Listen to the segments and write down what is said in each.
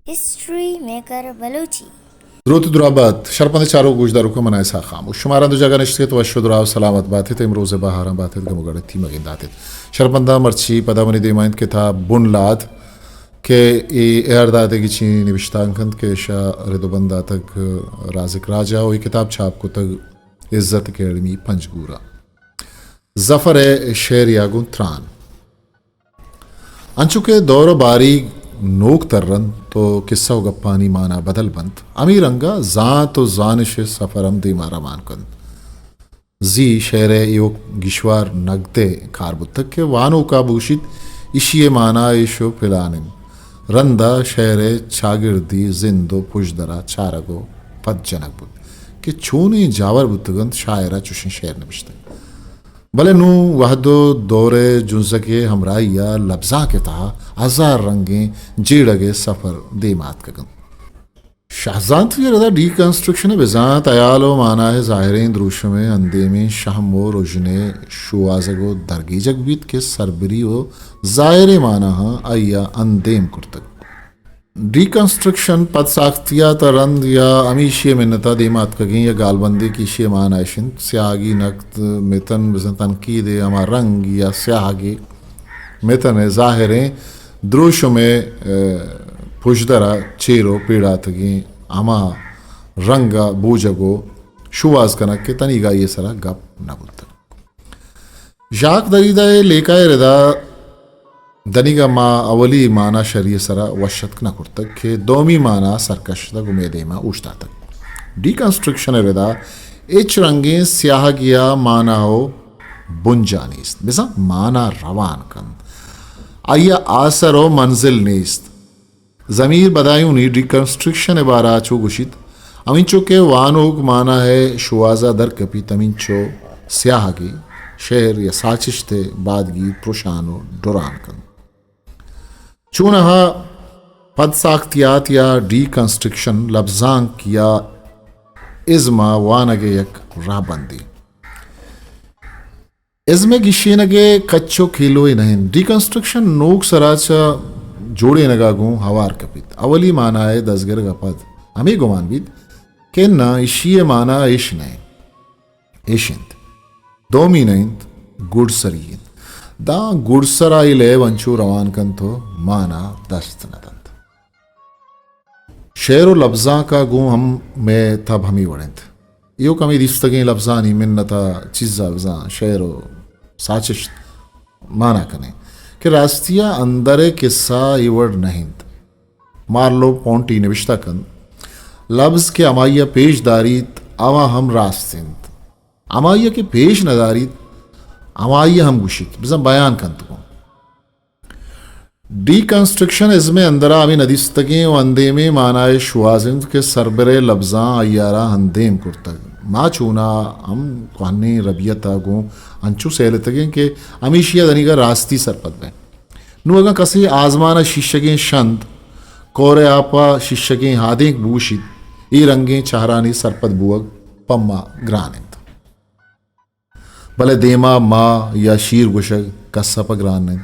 History maker Balochi. دروت دراہ بات، شرپند چاروک گوشداروکاں، من اسحاق خاموش۔ شما رند و جاگہ نشتگ ات، وش و دراہ و سلامت بات ات، امروز بہاراں بات ات، گم و گڑتی مگندات ات۔ شرپنداں، مرچی پدا منی دیما انت کتاب بنلاد کہ اے اے آر دادگی چینی نبشتانک انت کہ ایشا رد و بند داتگ رازق راجا و اے کتاب چھاپ کتگ عزت اکیڈمی پنجگور ء۔ ظفر ء شعریا گوں تران۔ انچو کہ دور و باریگ نوک ترنت و قصہ و گپانی مانا بدل بنت، ہمے رنگا زانت و زانش ء سفر ہم دیما روان کنت۔ زی شعر ء ایوک گیشوار نگد ء کار بوتگ کہ وانوکا بوشیت، ایشی ء مانا ایش و پلان انت۔ رندا شعر ء چاگردی زند و پژدرا چارگ و پد جنگ بوت کہ چونیں جاور بوتگ انت، شاعرا چوشیں شعر نبشتگ۔ بلے نوں وہد و دور ء جنزگ ء ہمراہی ء لبزانک ء تہا ہزار رنگیں جیڑگ ء سفر دیم آتکگ انت۔ شہزانتی ء ردا ڈی کنسٹرکشن ء بزانت ہیال و مانا ء ظاہریں دروشم ء اندیمیں شہم و رژن ء شوہازگ و درگیجگ بیت کہ سربری و ظاہریں ماناہاں آئی ء اندیم کرتگ۔ ڈیکنسٹرکشن پد ساختیات ء رند یا ہمیشی ء منت ء دیما اتکگیں یا گالبندے کہ ایشی ء مانا اش انت، سیاہگی نقد متن بزاں تنقید ء ہما رنگ یا سیاہگی متن ء ظاہریں دروشم ء، ء، پژدر ء چیر و پیڑاتگیں ہما رنگ ء بوجگ و شوہاز کنگ کہ تنیگا آئی ء سرا گپ نہ بوتگ۔ ژاک دریدا ء لیکہ ء ردا دنیگا ما اولی مانا شری ء سرا وش اتک نہ کرتگ کہ دومی مانا سرکش اتگ و مئے دیما اوشتاتگ۔ ڈیکنسٹرکشن ء ردا ہچ رنگیں سیاہگی ء مانا و بنجاہ نیست، بزاں مانا روان کنت، آئی ء آسر و منزل نیست۔ ضمیر بدایونی ڈیکنسٹرکشن ء بارا چو گوشیت، ہمینچو کہ وانوک مانا ء شوہازا در کپیت، ہمینچو سیاہگی شعر یا ساچشت ء بادگیر پرشان و ڈران کنت۔ چونہا پد ساختیات یا ڈیکنسٹرکشن لبزانک یا ازم ء وانگ ء یک رہبندے۔ ازم ء گیشینگ ء کچ و کیلوے نہ انت۔ ڈیکنسٹرکشن نوک سرا چہ جوڑینگ ء گوں ہوار کپیت۔ اولی مانا ء دزگرگ ء پد ہمے گمان بیت کہ اناں ایشی ء مانا ایش نہ انت، ایش انت۔ دومی نہ انت، گڈسری انت۔ داں گڈسرا اے لیب انچو روان کنت و مانا دست نہ دنت۔ شعر و لبزانک ء گوں ہم مئے تب ہمے وڑ انت۔ ایوک ہمے دیستگیں لبزانی منت ء چیز ء بزاں شعر و ساچشت مانا کنیں کہ راستی ء اندر ء کسہ اے وڑ نہ انت۔ مارلو پونٹی نبشتہ کنت، لبز کہ ہمائی ء پیش داریت، آواں ہم راست انت۔ ہمائی ء کہ پیش نہ داریت، ہمائی ء ہم گوشیت، بزاں بیان کنت گوں۔ ڈیکنسٹرکشن ازم ء اندرا ہمے ندیستگیں و اندیمیں مانائے شوہاز انت کہ سربرئے لبزاں آئیارا اندیم کرتگ۔ ما چونا ہم کوہنیں ربیت ء گوں انچو سیلتگیں کہ ہمیشی ء دنیگا راستی سرپد بیں۔ نوں اگاں کسے آزمان ء شیشگیں شند، کور ء آپ ء شیشگیں ہادینک بوشیت، اے رنگیں چہرانی سرپد بوگ پہ ما گران انت۔ بلے دیما ماہ یا شیر گوشگ کس ء پہ گران نہ انت،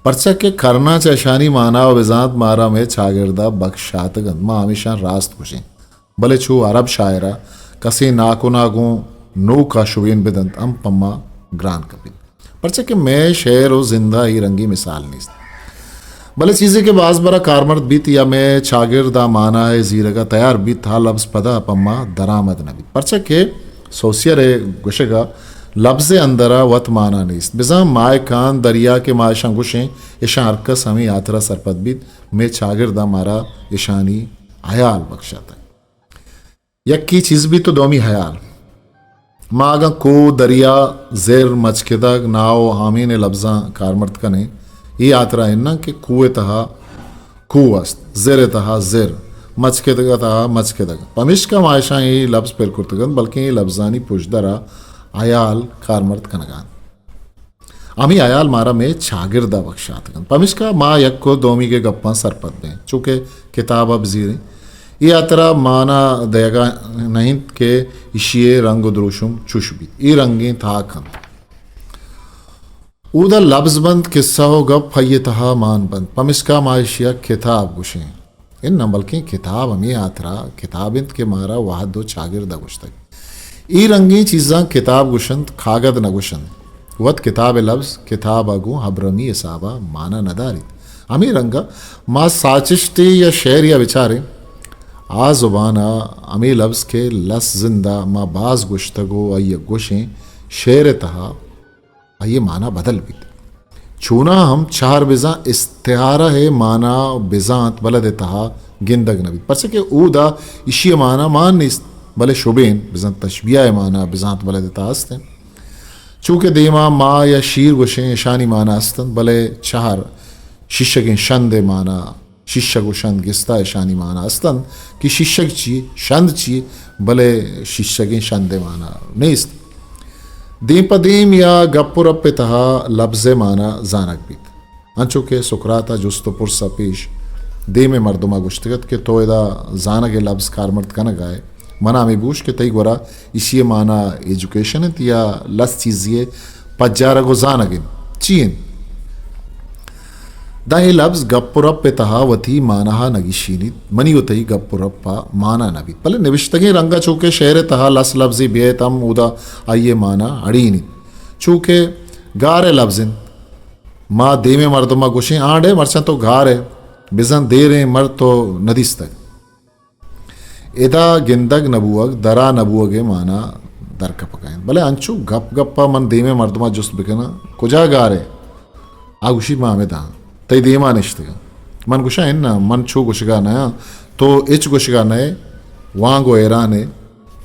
پرچا کہ کرناں چہ اشانی مانا و بزانت مارا مئے چاگرد ء بکشاتگ انت، ما ہمیشاں راست گوشیں۔ بلے چو عرب شاعر ء کسے ناکنا گوں نوک ء شبین بدنت، ہم پہ ما گران کپیت، پرچا کہ مئے شعر و زند ء اے رنگیں مثال نیست۔ بلے چیزے کہ باز برا کارمرد بیت یا مئے چاگرد ء مانا ء زیرگ ء تیار بیت، آ لبز پدا پہ ما درآمد نہ بیت، پرچا کہ سوسیئر ء گوشگ ء لبز ء اندر ء وت مانا نیست۔ بزاں ماہکان، دریا کہ ما اشاں گوشیں، اشاں ہرکس ہمے ہاترا سرپد بیت، مئے چاگرد ء مارا اشانی ہیال بکشاتگ۔ یکے چیز بیت و دومی ہیال۔ ما اگاں کوہ، دریا، زر، مچکدگ، ناہ و ہامین ء لبزاں کارمرد کنیں، اے ہاترا اناں کہ کوہ ء تہا کوہ است، زر ء تہا زر، مچکدگ ء تہا مچکدگ۔ پمیشکا ما اشاں اے لبز پر کرتگ انت، بلکیں اے لبزانی پژدر ء ہیال کارمرد کنگ ء انت۔ ہمے ہیال مارا مئے چاگرد ء بکشاتگ انت۔ پمیشکا ما یک و دومیگ ء گپاں سرپد بیں، چو کہ کتاب ء بزیریں، اے ہاترا مانا دئیگا نہ انت کہ ایشی ء رنگ و دروشم چوش بیت۔ اے رنگیں تاک انت۔ اودا لبز بنت، کسہ و گپ پہ اے تہا مان بنت۔ پمیشکا ما ایشی ء کتاب گوشیں۔ اناں، بلکیں کتاب ہمے ہاترا کتاب انت کہ مارا وہد و چاگرد ء گوشتگ۔ اے رنگیں چیزاں کتاب گوشنت، کاگد نہ گوشنت۔ وت کتاب ء لبز کتاب ء گوں ابرمی حساب ء مانا نہ داریت۔ ہمے رنگ ء ما ساچشتے یا شعرے ء بچاریں، آ زبان ء ہمے لبز کہ لس زند ء ما باز گوشتگ و آئی ء گوشیں، شعر ء تہا آئی ء مانا بدل بیت۔ چوناہا ہم چہر بزاں استعارہ ء مانا بزانت بلد ء تہا گندگ نہ بیت، پرچا کہ اودا ایشی ء مانا مان نیست، بلے شبین بزاں تشبیہ ء مانا بزانت بلد ء تہا است انت۔ چو کہ دیما ماہ یا شیر گوشیں، اشانی مانا است انت، بلے چہر شیشگیں شند ء مانا، شیشگ و شند گستا اشانی مانا است انت کہ شیشگ چی، شند چی، بلے شیشگیں شند ء مانا نیست۔ دیم پہ دیم یا گپ و رپ ء تہا لبز ء مانا زانگ بیت۔ انچو کہ سقراط ء جست و پرس ء پیش دیم ء مردم ء گوشتگ ات کہ تو ادا زانگ ء لبز کارمرد کنگ ء ئے، من ء ہمے بوش کہ تئی گورا ایشی ء مانا ایجوکیشن انت یا لس چیزی ء پجارگ و زانگ انت، چی انت؟ داں اے لبز گپ و رپ ء تہا وتی مانا ء نہ گیشینیت، منی و تئی گپ و رپ ء مانا نہ بیت، بلے نبشتگیں رنگ ء چو کہ شعر ء تہا لس لبزے بیایت ہم اودا آئی ء مانا اڑینیت۔ چو کہ گار ء لبز انت، ما دیمیں مردم ء گوشیں، آنڈ ء مرچاں تو گار ء، بزاں دیریں مرد تو ندیستگ۔ ادا گندگ نہ بوگ، درا نہ بوگ ء مانا درکپگ ء انت۔ بلے انچو گپ گپ ء من دیمیں مردم ء جست بکناں، کجا گار ئے؟ آ گوشیت، ما ہمدا آں، تئی دیما نشتگاں۔ من گوشاں، اناں، من چو گوشگا نیاں، تو ہچ گوشگا نئے، وانگ و حیران ئے،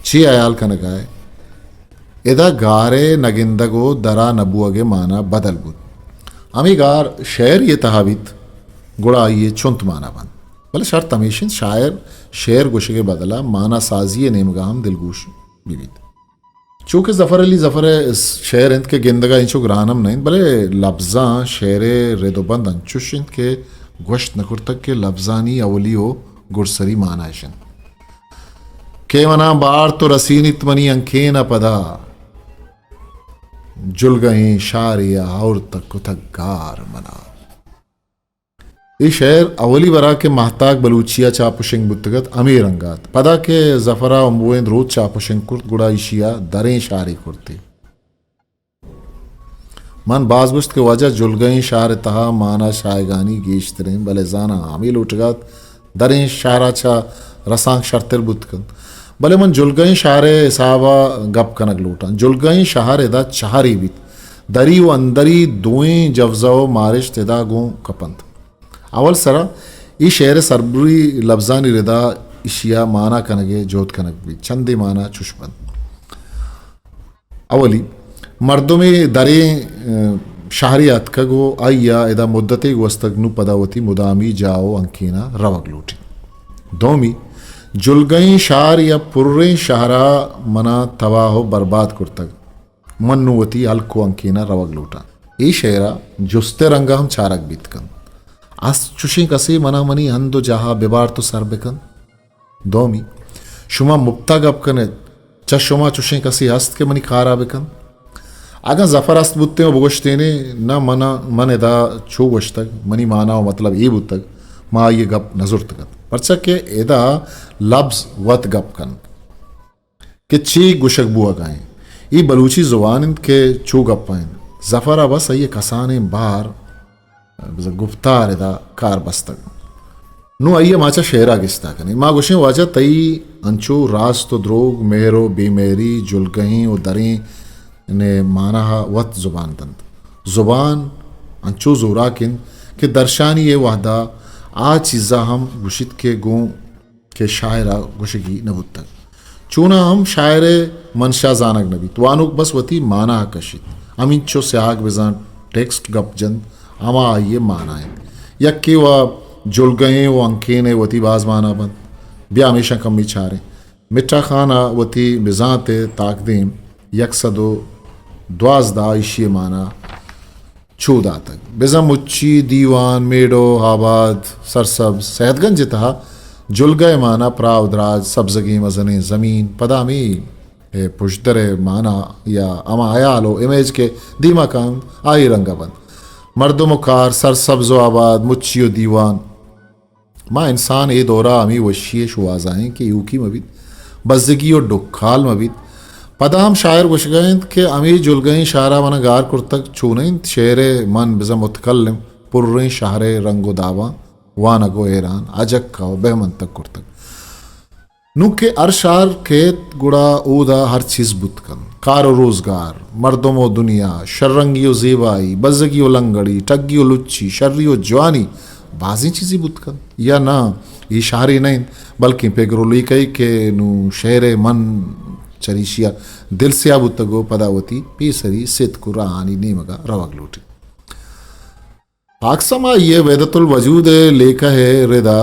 چے ہیال کنگا ئے؟ ادا گار ء نہ گندگ و درا نہ بوگ ء مانا بدل بوت۔ ہمے گار شعرے ء تہا بیت، گڑا آئی ء چنت مانا بنت۔ بلے شرط ہمیش انت، شاعر شعر گوشگ ء بدلا مانا سازی ء نیمگا ہم دلگوش بہ بیت۔ چو کہ ظفر علی ظفر ء شعر انت کہ گندگ ء اینچو گران ہم نہ انت، بلے لبزاں شعر ء رد و بند انچوش انت کہ گوشت نہ کرتگ کہ لبزانی اولی و گڈسری مانا اش انت۔ کہ منا بارت و رسینیت منی ہنکین ء پدا، جلگہیں شارے ء آورتگ کتگ گار منا۔ اے شعر اولی برا کہ ماہتاک بلوچی ء چاپ و شنگ بوتگ ات، ہمے رنگ ء ات۔ پدا کہ ظفر ء ہمبوئیں دروت چاپ و شنگ کرت، گڑا ایشی ء دریں شارے کرتے۔ من باز گوشت کہ واجہ، جلگہیں شہر ء تہا مانا شاہگانی گیشتریں، بلے زاناں ہمے لوٹگ ات دریں شہر ء چہ رسانک شرتر بوت کنت۔ بلے من جلگہیں شہر ء حساب ء گپ کنگ لوٹاں۔ جلگہیں شہر ادا چہرے بیت۔ دری و اندری دوئیں جوزہ و مارشت ادا گوں کپنت۔ اول سرا اے شعر ء سربری لبزانی ردا ایشی ء مانا کنگ ء جہد کنگ بیت۔ چندے مانا چش بنت۔ اولی، مردمے دریں، ء، شہرے اتکگ و آئی ء ادا مدتے گوستگ، نوں پدا وتی مدامی جاہ و ہنکین ء روگ لوٹیت۔ دومی، جلگہیں شہر یا پریں شہر ء منا تباہ و برباد کرتگ، من نوں وتی ہلک و ہنکین ء روگ لوٹاں۔ اے شعر ء جست ء رنگ ء ہم چارگ بیت کنت۔ است چشیں کسے منا منی ہند و جاہ ء ببارت و سر بکنت؟ دومی، شما مپتا گپ کن ات، چہ شما چشیں کسے ہست کہ منی کارا بکنت؟ اگاں ظفر ہست بوتیں و بگوشتینے، نہ من، من ادا چو گوشتگ، منی مانا و مطلب اے بوتگ، ما آئی ء گپ نہ زرتگ ات۔ پرچا کہ ادا لبز وت گپ کنت کہ چے گوشگ بوہگا انت۔ اے بلوچی زبان انت کہ چو گپا انت۔ ظفر ء بس آئی ء کسانیں بہر بزاں گپتار ادا کار بستگ۔ نوں آئی ء ما چہ شعر ء گستا کنیں۔ ما گوشیں واجہ تئی انچو راست و دروگ، مہر و بے مہری، جلگہیں و دریں نے مانا ء وت زبان دنت۔ زبان انچو زوراک انت کہ درشانی ء وہدا آ چیزا ہم گوشیت کہ گوں کہ شاعر ء گوشگی نہ بوتگ۔ چوناہا ہم شاعر ء منشا زانگ نہ بیت۔ وانوک بس وتی مانا ء کشیت۔ ہمینچو سیاہگ بزاں ٹیکسٹ گپ جنت، ہما آئی ء مانا انت۔ یکے و جلگہیں و ہنکین ء وتی باز مانا بنت۔ بیا ہمیشاں کمی چاریں۔ مٹھا خان ء وتی بزانت ء تاکدیم یک سد و دوازدہ ایشی ء مانا چو داتگ۔ بزاں مچی، دیوان، میڑو، آباد، سرسبز، سیدگنج ء تہا جلگہ ء مانا پراہ و دراج، سبزگیں مزنیں زمین، پدا ہمے پژدر ء مانا یا ہما ہیال و امیج کہ دیما کاینت، آئی رنگ ء بنت۔ مردم و کار، سرسبز و آباد، مچی و دیوان، ما انسان اے دورا ہمے وشی ء شوہازا ایں کہ ایوکی مہ بیت، بزگی و ڈکال مہ بیت۔ پدا ہم شاعر گوشگا انت کہ ہمے جلگئیں شہرا منا گار کرتگ، چون انت شعر ء من بزاں متکلم پریں شہر ء رنگ و داباں وانگ و حیران، اجکہ و بہمنتگ کرتگ۔ نوں کہ ہر شہر کیت گڑا اودا ہر چیز بوت کنت، کار و روزگار، مردم و دنیا، شررنگی و زیبائی، بزگی و لنگڑی، ٹگی و لچی، شری و جوانی، بازیں چیزے بوت کنت۔ یا ناں، اے شہرے نہ انت، بلکیں پگر و لیکہے کہ نوں شعر ء من چریشی ء دل سیاہ بوتگ و پدا وتی پیسری ستک و راہانی نیمگ ء روگ لوٹیت۔ پاکسما آئی ء وحدت الوجود ء لیکہ ء ردا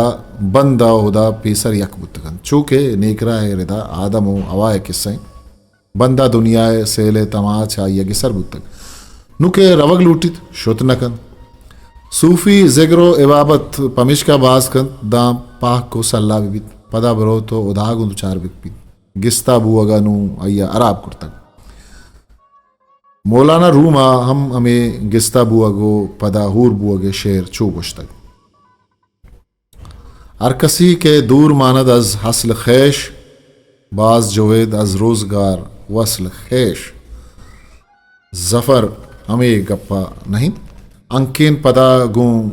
بند ء ہدا پیسر یک بوتگ انت، چو کہ نیکراہ ء ردا آدم و حوا ء کسہ انت۔ بند ء دنیا ء سیل ء تما چہ آئی ء گسر بوتگ۔ نوں کہ روگ لوٹیت، شت نہ کنت۔ صوفی ذکر و عبابت پمیشکا باز کنت، داں پاک و سلا بہ بیت، پدا بروت و ہدا گوں دچار بہ بیت۔ گستا بوگ ء نوں آئی ء ہراب کرتگ۔ مولانا روم ء ہم ہمے گستا بوگ و پدا ہور بوگ ء شعر چو گوشتگ۔ ہر کسی کہ دور ماند از اصل خویش، باز جوید از روزگار وصل خویش۔ ظفر ہمے گپا نہ انت۔ ہنکین پدا گوں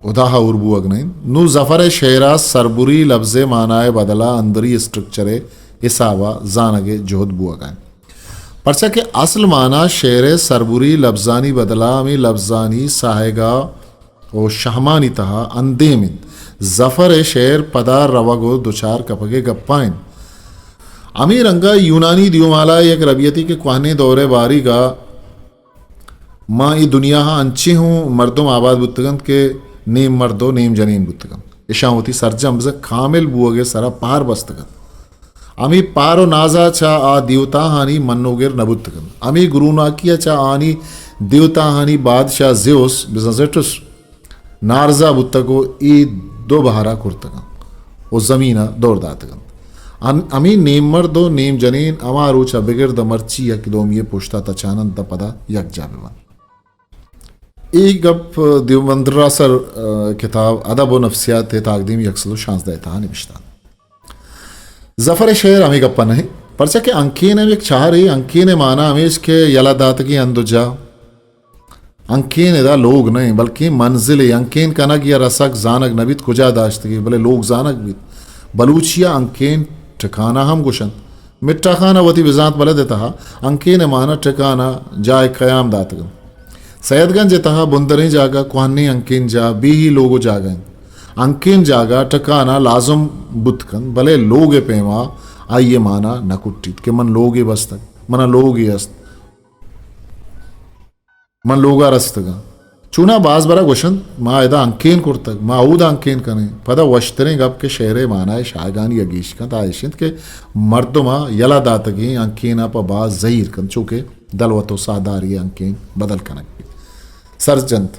ہدا ہور بوگ نہ انت۔ نوں ظفر ء شعر ء سربری لبز ء مانا ء بدلا اندری اسٹرکچر ء حساب ء زانگ ء جہد بوگ ء انت۔ پرچا کہ اصل مانا شعر ء سربری لبزانی بدلا ہمے لبزانی ساہگ ء و شہمانی تہا اندیم انت۔ ظفر ء شعر پدا روگ و دچار کپگ ء گپا انت۔ ہمے رنگا یونانی دیومالا ء یک ربیتی کہ کوہنیں دور ء باریگا ماں اے دنیا ء انچیں ہوں مردم آباد بوتگ انت کہ نیم مرد و نیم جنین بوتگ انت۔ اشاں وتی سرجم بزاں کامل بوگ ء سرا پار بستگ انت۔ ہمے پار و نازا چہ آ دیوتاہانی منوگر نہ بوتگ انت۔ ہمے گروناکیا چہ آنی دیوتاہانی بادشاہ زیوس بزاں زیٹس نارزا بوتگ و اے دو بہرا کرتگ انت و زمین ء دور داتگ انت۔ ہم-، ہمے نیم مرد و نیم جنین ہما روچ ء بگر داں مرچی یک دومی ء پشت ء تچان انت داں پدا یکجاہ بہ بنت۔ اے گپ دیوبندراسر، ء، کتاب ادب و نفسیات ء تاکدیم یک سد و شانزدہ ء تہا نبشتہ انت۔ ظفر ء شعر ہمے گپ ء نہ انت، پرچا کہ ہنکین ہم یک چہرے، ہنکین ء مانا ہمیش کہ یلہ داتگیں ہند و جاہ۔ ہنکین ادا لوگ نہ انت، بلکیں منزلے۔ ہنکین کنگ یا رسگ زانگ نہ بیت کجا داشتگی، بلے لوگ زانگ بیت۔ بلوچی ء ہنکین ٹکانہ ہم گوشنت۔ مٹھا خان ء وتی بزانت بلد ء تہا ہنکین ء مانا ٹکانہ، جاہ قیام داتگ انت۔ سید گنج ء تہا بندریں جاگہ، کوہنیں ہنکین جاہ، بیہی لوگ و جاگہ انت۔ ہنکین جاگہ ٹکانہ لازم بوت کنت، بلے لوگ ء پیما آئی ء مانا نہ کٹیت کہ من لوگے بستگ، منا لوگے است۔ من لوگا رستگاں۔ چوناں باز برا گوشنت، ما ادا ہنکین کرتگ، ما اودا ہنکین کنیں۔ پدا وشتریں گپ کہ شعر ء مانا ء شاہگانی ء گیش کنت، آ اش انت کہ مردم ء یلہ داتگیں ہنکین ء پہ باز زہیر کنت، چو کہ دلوت و ساہداری ء ہنکین بدل کنگ بیت۔ سر جنت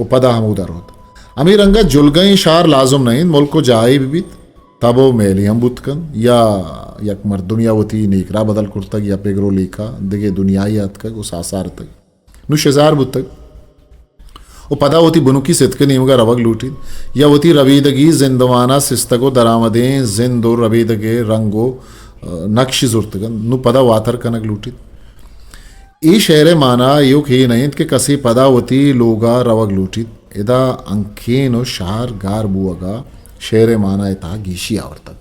و پدا ہمودا روت۔ ہمے رنگ ء جلگئیں شار لازم نہ انت، ملک و جاہے بہ بیت، تب و میلے ہم بوت کنت، یا یک مردمے ء وتی نیکراہ بدل کرتگ، یا پگر و لیکہ دگہ دنیاے ء اتکگ و ساسارتگ۔ نوں شزار بوتگ و پدا وتی بنکی ستک ء نیمگ ء روگ لوٹیت، یا وتی ربیدگی زندمان ء سستگ و درآمدیں زند و ربیدگ ء رنگ و، ء، نقشی زرتگ انت، نوں پدا واتر کنگ لوٹیت۔ اے شعر ء مانا ایوک اے نہ انت کہ کسے پدا وتی لوگ ء روگ لوٹیت۔ ادا ہنکین و شہر گار بوگ ء شعر ء مانا ء تہا گیشی آورتگ۔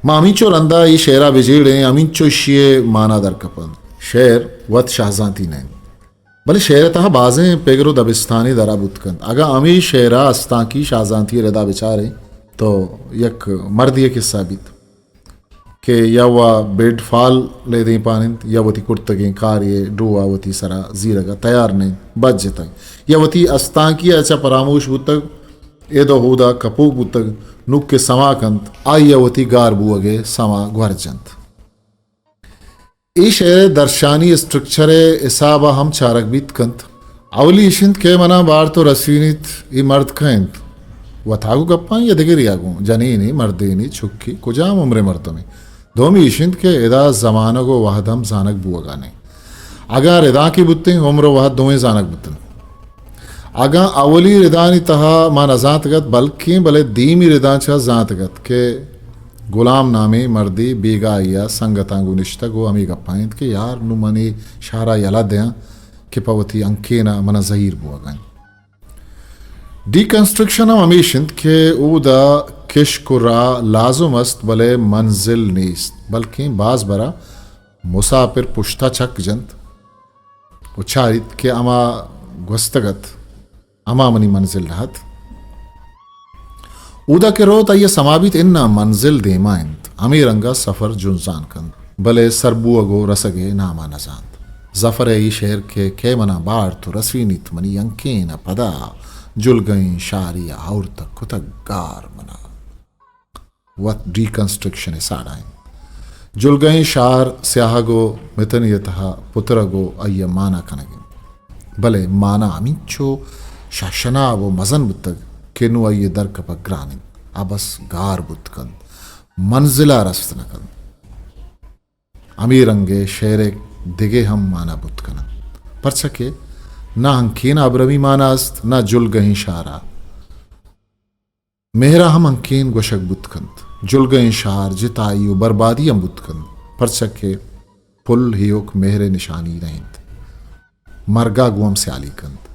ما ہمینچو رندا اے شعرا بجیڑیں، ہمینچو اشی ء مانا در کپنت۔ شعر وت شاہزانتی نہ انت، بلے شعر ء تہا بازیں پگر و دبستانے درا بوت کنت۔ اگاں ہمے شعرا استانکی شاہزانتی ء ردا بچاریں تو یک مردے ء کسہ بیت کہ یا وا بیڈ فال ء دیمپان انت یا وتی کرتگیں کارے ء ڈوہ ء وتی سرا زیرگ ء تیار نہ انت، بچ جتگ یا وتی استانکی ء چہ پراموش بوتگ۔ اید ء ہودا کپوک بوتگ، نوں کہ سما کنت، آئی ء وتی گار بوگ ء سما گورج انت۔ اے شعر ء درشانی اسٹرکچر ء حساب ء ہم چارگ بیت کنت۔ اولی اش انت کہ منا بارت و رسینیت، اے مرد کئے انت؟ وتاگو گپاں یا دگرے ء گوں؟ جنینے، مردینے، چکے، کجام عمر ء مردمے؟ دومی اش انت کہ ادا زمانگ و وہد ہم زانگ بوگ ء نہ انت۔ اگاں ردانکے بوتیں، عمر و وہد دوئیں زانگ بوتنت۔ اگاں اولی ردانی تہا ما نہ زانتگ ات، بلکیں بلے دیمی رداں چہ زانتگ ات کہ غلام نامیں مردے بیگاہی ءَ سنگتاں گوں نشتگ ءُ ہمے گپاں انت کہ یار، نوں من اے شہر ءَ یلہ دیاں کہ پہ وتی ہنکین ءَ من ءَ زہیر بوگ ءَ انت۔ ڈیکنسٹرکشن ہم ہمیش انت کہ اودا کشک ءُ راہ لازم است، بلے منزل نیست، بلکیں باز برا مساپر پشتا چک جنت ءُ چاریت کہ ہما گوستگ ات، ہما منی منزل نہ ات۔ اودا کہ روت، آئی ءَ سما بیت، اناں منزل دیما انت۔ ہمے رنگ ءَ سفر جنزان کنت، بلے سر بوگ ءُ رسگ ءِ نام ءَ نہ زانت۔ ظفر ءِ اے شعر کہ کئے من ءَ بارت ءُ رسینیت منی ہنکین ءَ پدا، جلگہیں شاری ءَ ہورتگ کتگ گار من ءَ۔ وت ڈیکنسٹرکشن ءِ ساڑا انت۔ جلگہیں شہر سیاہگ ءُ متنی ءِ تہا پترگ ءُ آئی ءِ مانا کنگ انت۔ بلے مانا ہمینچو شہشناب ءُ مزن بوتگ کہ نوں آئی ءِ درکپگ گران انت۔ آ بس گار بوت کنت، منزل ءَ رست نہ کنت۔ ہمے رنگ ءَ شعر ءِ دگہ ہم مانا بوت کن انت، پرچا کہ نہ ہنکین ءَ ابرمی مانا است، نہ جلگہیں شہر ءَ۔ مہر ءَ ہم ہنکین گوشگ بوت کنت۔ جلگہیں شہر جتائی ءُ بربادی ہم بوت کنت، پرچا کہ پل ایوک مہر ءِ نشانی نہ انت۔ مرگ ءَ گوں ہم سیالی کنت۔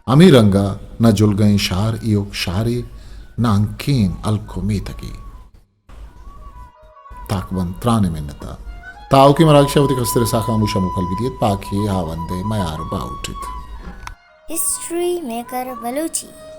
ہمے رنگ ءَ نہ جلگہیں شہر ایوک شہرے، نہ ہنکین ہلک ءُ میتگے۔ تاکبند تران ءِ منت ءَ۔ تاوکیں مراگش ءَ وتی کستر ءِ ساہ ءَ ہاموش ءُ موکل بدیت۔ پاکیں ہاوند ءِ میار ءُ باہوٹ ات۔ History maker Balochi.